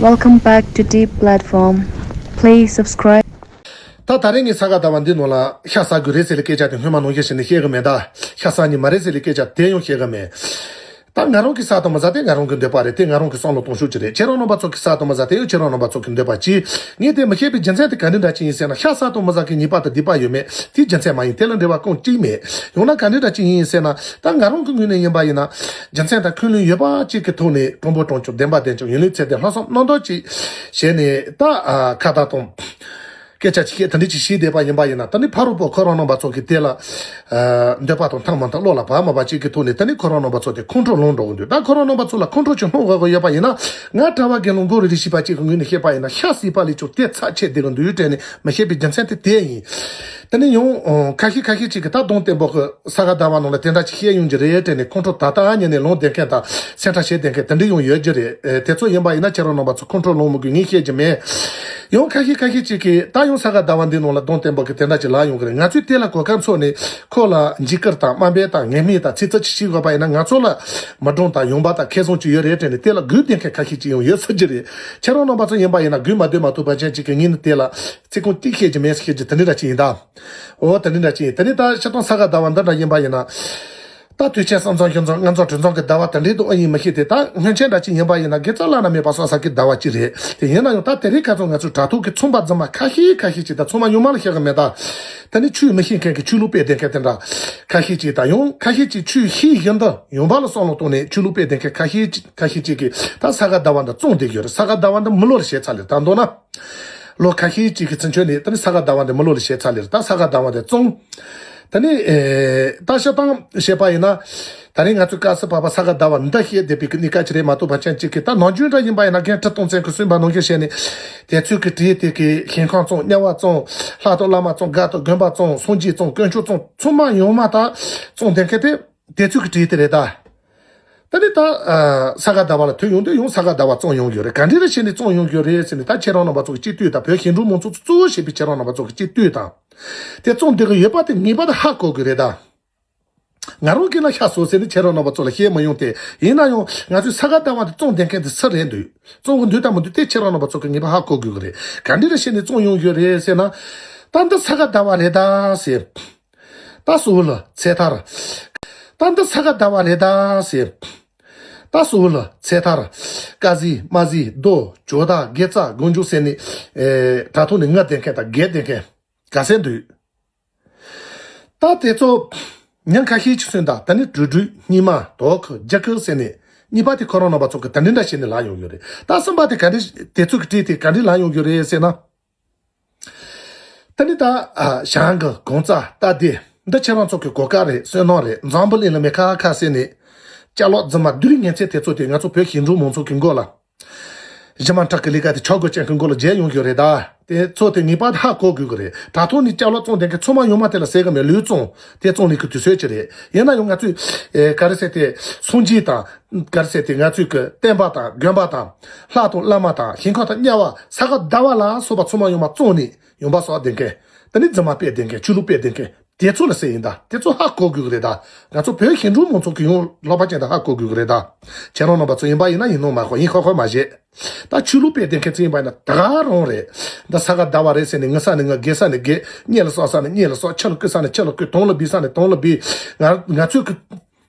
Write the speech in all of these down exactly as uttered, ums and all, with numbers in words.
Welcome back to Deep Platform. Please subscribe. ད་ད་རེས་ངས་ས་ག་ཟླ་བ་འདི་ནང་ལ་ཤ་ཟ་དགོས་རེད་ཟེར་ལེ་སྐད་ཆ་དེ་སྔོན་མ་ནང་བཞིན་བྱས་ནས་བཤད་གི་མེད་ད། ཤ་ཟ་ནི་མ་རེད་ཟེར་ལེ་སྐད་ཆ་དེ་ཡང་བཤད་གི་མེད། ད་ང་རང་གི་ཟ་དང་མི་ཟ་དེ་ང་རང་གི་འདོད་པ་རེད། དེ་ང་རང་གི་བསམ་བློ་གཏོང་ཕྱོགས་ཅིག་རེད། ཁྱེད་རང་རྣམ་པ་ཚོ་གི་ཟ་དང་མི་ཟ་དེ་ཡང་ཁྱེད་རང་རྣམ་པ་ཚོ་གི་འདོད་པ་ཅིག་ངས་དེ་མི་བཤད་པའི་རྒྱུ་མཚན་དེ་ག་འདྲ་འདྲ་ཅིག་ཡིན་ཟེར་ན། ཤ་ཟ་དང་མི་ཟ་གི་ཉེས་པ་དང་སྡིག་པ་ཡོད་མེད་དེའི་རྒྱུ་མཚན་མ་ཡིན། དེ་ལ་འབྲེལ་བ་རྐང་གཅིག་མེད། ཡང་ན་ག་འདྲ་འདྲ་ཅིག་ཡིན་ཟེར་ན། ད་ང་རང་གི་ངོས་ནས་ཡིན་པ་ཡིན་ན། རྒྱུ་མཚན་དང་ཁུངས་ལུང་ཡོད་པ་ཅིག་གི་ཐོག་ནས་དྲང་པོ་དྲང་བཞག་བདེན་པ་བདེན་བཞག་ཡིན་ལུགས་ཚད་དེ་ལྷག་བསམ་རྣམ་དག་ཅིག་བྱས་ནས། ད་ཨ་ཁ་བརྡ་དང་སྐད་ཆ་ཅིག་བཤད་དེ་འདྲ་ཅིག་བྱས་བསྡད་པ་ཡིན་པ་ཡིན་ན། ད་ནི་ཕ་རོལ་པོ་ཁོ་རང་རྣམ་པ་ཚོ་གི་དེ་ལ་ཨ་འདོད་པ་དང་ཐང་མ་ཐང་བློ་ལ་བབས་མ་བབས་ཅིག་གི་ཐོག་ནས། ད་ནི་ཁོ་རང་རྣམ་པ་ཚོ་དེ་ཁོང་ཁྲོ་ལངས་འགྲོ་གི་འདུག་ད་ཁོ་རང་རྣམ་པ་ཚོ་ལ་ཁོང་ཁྲོ་ཅིག་ལངས་དགོས་ཀྱི་ཡོད་པ་ཡིན་ན། ང་གྲྭ་པ་དགེ་སློང་མགོ་རིལ་རིལ་བྱས་པ་ཅིག་གི་ངོས་ནས་བཤད་པ་ཡིན་ན། ཤ་ཟོས་པ་ལས་ཀྱང་དེ་ཚབས་ཆེ་བསྡད་ཀྱི་འདུག་དྲན་ནས་མི་བཤད་པའི་རྒྱུ་མཚན་དེ་དེ་ཡིན། དེ་ནས་ཡང་ཁ་ཤས་ཁ་ཤས་ཅིག་གིས་ད་གདོང་བསྟན་པོ་གི་ས་ག་ཟླ་བ་ནང་ལ་དེ་འདྲ་ཅིག་བཤད་ཡོང་གི་རེད་དྲན་ནས་ཁོང་ཁྲོ་ད་ལྟ་ཉིད་ནས་ལངས་བསྡད་མཁན་དང་སེམས་ཁྲལ་བྱེད་བསྡད་མཁན་དེ་འདྲ་ཡང་ཡོད་ཀྱི་རེད། ཨེ། དེ་ཚོ་ཡིན་པ་ཡིན་ན་ཁྱེད་རང་རྣམ་པ་ཚོ་ཁོང་ཁྲོ་ལངས་མི་དགོས། ངས་བཤད་རྒྱུ་མེད། ཡང་ཁ་ཤས་ཁ་ཤས་ཅིག་གིས་ད་ཡང་ས་ག་ཟླ་བ་འདི་ནང་ལ་གདོང་བསྟན་པོ་གི་དེ་འདྲ་ཅིག་ལངས་ཡོང་གི་རེད། ང་ཚོས་དེ་ལ་གོ་སྐབས་འཚོལ་ནས་ཁོ་ལ་འཇིགས་སྐུལ་དང་དམའ་འབེབས་དང་ངན་སྨྲས་དང་ཚིག་རྩུབ་ཅིག་བྱེད་དགོས་པ་ཡིན་ན། ང་ཚོ་ལ་མི་གྲངས་དང་ཡོང་འབབ་དང་ཁེ་བཟང་ཅིག་ཡོད་རེད་དྲན་ནས་དེ་ལ་སྒུག་བསྡད་མཁན་ཁ་ཤས་ཅིག་ཡང་ཡོད་ས་ཅིག་རེད། ཁྱེད་རང་རྣམ་པ་ཚོ་ཡིན་པ་ཡིན་ན་སྒུག་མ་སྡོད་མ་ཐུབ་པ་ཅན་ཅིག་གིས་ངས་ནི་དེ་ལ་ཚིག་རྐང་གཅིག་བཤད་རྒྱུ་མེད་ཟེར་བཤད་རྒྱུ་དེ་འདྲ་འདྲ་ཅིག་ཡིན་ད། འོ་དེ་འདྲ་འདྲ་ཅིག་ཡིན། དེ་ནས་ད་སྤྱིར་བཏང་ས་ག་ཟླ་བ་འདི་འདྲ་ཡིན་པ་ཡིན་ན། ད་དུས་ཆེན་བསམ་བཟང་ཁྱིམ་ཚང་ལྔ་འཛོམས་དྲུག་འཛོམས་ཀྱི་ཟླ་བ་དེ་འདྲའི་དུ་ཨེ་ཡིན་མི་ཤེས་ཏེ། ད་སྔོན་ཆད་འདྲ་ཅིག་ཡིན་པ་ཡིན་ན་དགེ་རྩ་བླ་ན་མེད་པ་སོགས་ས་གི་ཟླ་བ་ཅིག་རེད། དེ་ཡིན་ན་ཡང་ད་དེ་རིང་ཁ་སང་ང་ཚོའི་དྲ་ཐོག་གི་ཚོང་པ་རྫུན་མ་ཁ་ཤས་ཁ་ཤས་ཅིག་དང་། ཚང་མ་ཡོང་མ་ལ་བཤད་གི་མེད་ད། ད་ནི་ཆོས་མི་ཤེས་མཁན་གྱི་ཆོས་ལུགས་སྤེལ་བསྡད་མཁན་དེ་འདྲ་ཁ་ཤས་ཅིག་དང་། ཡང་ཁ་ཤས་ཅིག་ཆོས་ཤེས་བཞིན་དུ་ཡོང་འབབ་ལ་བསམ་བློ་གཏོང་ནས་ཆོས་ལུགས་སྤེལ་བསྡད་མཁན་ཁ་ཤས་ཅིག་ཁ་ཤས་ཅིག་གིས་ད་ས་ག་ཟླ་བ་འདི་བཙོང་བསྡད་ཀྱི་ཡོད་རེད། ས་ག་ཟླ་བ་འདི་མི་ལོ་ལ་བྱས་ཚར་ལེ་རེད། ད་མདོར་ན། ལོ་ཁ་ཤས་ཅིག་གི་ཚུན་ཆོད་ནས་ད་ནི་ས་ག་ཟླ་བ་འདི་མི་ལོ་ལ་བྱས་ཚར་ལེ་རེད། ད་ས་ག་ཟླ་བ་འདི་བཙོང་། ད་ནི་ཨེ། ད་བཤད་སྟངས་བཤད་པ་ཡིན་ན། ད་རིང་ང་ཚོས་སྐབས་སུ་བབས་པ་ས་ག་ཟླ་བ་འདི་བཤད་བསྡད་པའི་གི་གནས་སྐབས་ཅིག་རེད་མ་གཏོགས། ཕལ་ཆེར་ཅིག་གིས་ད་ནམ་རྒྱུན་འདྲ་ཡིན་པ་ཡིན་ན་རྒན་ཁྲི་སྟོང་བཙན་གྱིས་གསུངས་པ་ནང་བཞིན་བྱས་ནས། དེ་ཚོའི་གི་གྲས་དེ་གི་ཞིང་ཁམས་བཙོང་། དམྱལ་བ་བཙོང་། ལྷ་དང་བླ་མ་བཙོང་། རྒད་དང་རྒན་པ་བཙོང་། སངས་རྒྱས་བཙོང་། དཀོན་མཆོག་བཙོང་། ཚང་མ་ཡོང་མ་ད་བཙོང་བསྡད་མཁན་དེ། དེ་ཚོའི་གི་གྲས་དེ་རེད་ད། ད་ནི་ད་ཨ་ས་ག་ཟླ་བ་ལ་ཐོན་ཡོང་དུས་ཡང་ས་ག་ཟླ་བ་བཙོང་ཡོང་གི་ཡོད་རེད། ག་འདྲ་རེ་བྱས་ནས་བཙོང་ཡོང་གི་ཡོད་རེད་ཟེར་ནས། ད་ཁྱེད་རང་རྣམ་པ་ཚོ་གི་སྤྱི་འཐུས་དང་། བོད་ཞིང་འབྲོག་མང་ཚོགས་གཙོ་བོ་བྱས་པའི་ཁྱེད་རང་རྣམ་པ་ཚོ་གི་སྤྱི་འཐུས་དང་། དེ་བཙོང་བསྡད་གི་ཡོད་པ་དེ་ངེས་པར་དུ་ཧ་གོ་གི་རེད་ད། ང་རང་གིས་ན་ཤ་ཟོས་ཟེར་ནས་ཁྱེད་རང་རྣམ་པ་ཚོ་ལ་བཤད་མི་ཡོང་སྟེ། ཡིན་ན་ཡང་ང་ཚོའི་ས་ག་ཟླ་བ་འདི་བཙོང་བསྡད་མཁན་དེ་སུ་རེད་འདུག་བཙོང་གི་འདུག་དང་མི་འདུག་དེ་ཁྱེད་རང་རྣམ་པ་ཚོ་གིས་ངེས་པར་ཧ་གོ་དགོས་གི་རེད། ག་འདྲ་རེ་བྱས་ནས་བཙོང་ཡོང་གི་ཡོད་རེད་ཟེར་ན། ད་འདི་ས་ག་ཟླ་བ་རེད་ད་ཟེར། ད་སུ་ལ་ཚེ་ཐར། ད་འདི་ས་ག་ཟླ་བ་རེད་ད་ཟེར། ད་སུ་ལ་ཚེ་ཐར། ཀ་ཟི་མ་ཟི་རྡོ་ཇོ་བདག་དགེ་རྩ་དཀོན་མཆོག་ཟེར་ནས། ཨེ། དྲ་ཐོག་ནས་ངུ་བསྡད་མཁན་དང་རྒྱག་བསྡད་མཁན་ག་ཚད་འདུག་ད་དེ་ཚོ་ཉིན་ཁ་ཤས་ཅིག་སོང་ད། ད་ནི་དྲུག་དྲུག་གཉིས་མ་དོ་ཁུ་རྒྱ་ཁུ་ཟེར་ནས། གཉིས་པ་དེ་ཁོ་རང་རྣམ་པ་ཚོ་གིས་ད་འདི་འདྲ་བྱས་ནས་ལབ་ཡོང་ཡོད་རེད། ད་གསུམ་པ་དེ་ག་འདྲ། དེ་ཚོ་གི་གྲས་དེ་ག་འདྲ་ལབ་ཡོང་ཡོད་རེད་ཟེར་ན། ད་ནི་ད་ཨ་ཞང་གི་གོང་ཚ་ད་དེ་འདི་ཁྱེད་རང་ཚོ་གི་གོ་སྐབས་རེད། བསོད་ནམས་རེད། འཛམ་བུ་གླིང་ལ་མེད་ཁ་ཁ་ཟེར་ནས། ཅ་ལག་རྫུན་མ་བསྡུ་རིགས་ངན་ཚད་དེ་ཚོ་དེ་ང་ཚོ་བོད་ཞིང་འབྲོག་མང་ཚོགས་ཀྱི་མགོ་ལ། གཞི་མ་དྲག་གི་ལས་ཀ་དེ་ཆག་སྒོ་ཅན་གྱི་མགོ་ལ་མཇལ་ཡོང་གི་རེད་ད། དེ་ཚོ་དེ་ངེས་པར་དུ་ཧ་གོ་དགོས་ཀྱི་རེད། དྲ་ཐོག་ནས་ཅ་ལག་བཙོང་བསྡད་མཁན་ཚང་མ་ཡོང་མ་དེ་ལ་ཟེར་གི་མེད། ལུས་བཙོང་དེ་བཙོང་ལས་ཀྱི་དུས་ཚོད་ཅིག་རེད། ཡིན་ན་ཡང་ང་ཚོས་ཨེ་ག་རེ་ཟེར་དེ་སངས་རྒྱས་དང་། ག་རེ་ཟེར་དེ་ང་ཚོས་ཀྱི་བསྟན་པ་དང་དགོན་པ་དང་། ལྷ་དང་བླ་མ་དང་། ཞིང་ཁམས་དང་། དམྱལ་བ། ས་ག་ཟླ་བ་ལ་སོགས་པ་ཚང་མ་ཡོང་མ་བཙོང་ནས་ཡོང་འབབ་བསགས་བསྡད་མཁན། དེ་ནི་རྫུན་མ་སྤེལ་བསྡད་མཁན། ཆོས་ལུགས་སྤེལ་བསྡད་མཁན། དེ་ཚོ་ལ་ཟེར་ཡིན་ད། དེ་ཚོ་ཧ་གོ་དགོས་ཀྱི་རེད་ད། ང་ཚོ་བོད་ཞིང་འབྲོག་མང་ཚོགས་ཀྱི་ཡང་ལོག་པ་ཅན་ད་ཧ་གོ་དགོས་ཀྱི་རེད་ད། ཁྱེད་རང་རྣམ་པ་ཚོ་ཡིན་པ་ཡིན་ན་ཡིན་ནོ་མ་གོ། ཡིན་ཁོ་ཁོ་མ་བྱེད། ད་ཆོས་ལུགས་སྤེལ་བསྡད་མཁན་ཚོ་ཡིན་པ་ཡིན་ན་ད་ག་རང་རེད། ད་ས་ག་ཟླ་བ་རེད་ཟེར་ནས་ངུ་ས་ནས་ངུ། དགེ་ས་ནས་དགེ། གཉེན་ལ་སོགས་ས་ནས་གཉེན་ལ་སོགས། ཁྱི་ལ་བརྐུས་ས་ནས་ཁྱི་ལ་བརྐུས། དོང་ལ་སྦས་ས་ནས་དོང་ལ་སྦས། ང་ང་ཚོས་ཀྱི་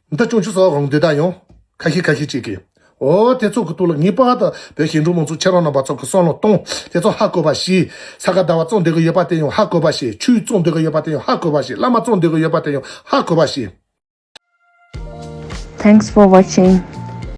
འདི་ཅུང་ཅུང་སོགས་འོང་འདོད་ད་ཡོང་། ཁ་ཤས་ཁ་ཤས་ཅིག་གིས། འོ་དེ་ཚོ་གི་ཐོག་ལ་ངེས་པར་དུ་བོད་ཞིང་འབྲོག་མང་ཚོགས་ཁྱེད་རང་རྣམ་པ་ཚོ་གི་བསམ་བློ་གཏོང་། དེ་ཚོ་ཧ་གོ་བ་བྱེད། ས་ག་ཟླ་བ་བཙོང་བསྡད་གི་ཡོད་པ་དེ་ཡང་ཧ་གོ་བ་བྱེད། ཆོས་བཙོང་བསྡད་གི་ཡོད་པ་དེ་ཡང་ཧ་གོ་བ་བྱེད། བླ་མ་བཙོང་བསྡད་གི་ཡོད་པ་དེ་ཡང་ཧ་གོ་བ་བྱེད། Thanks for watching.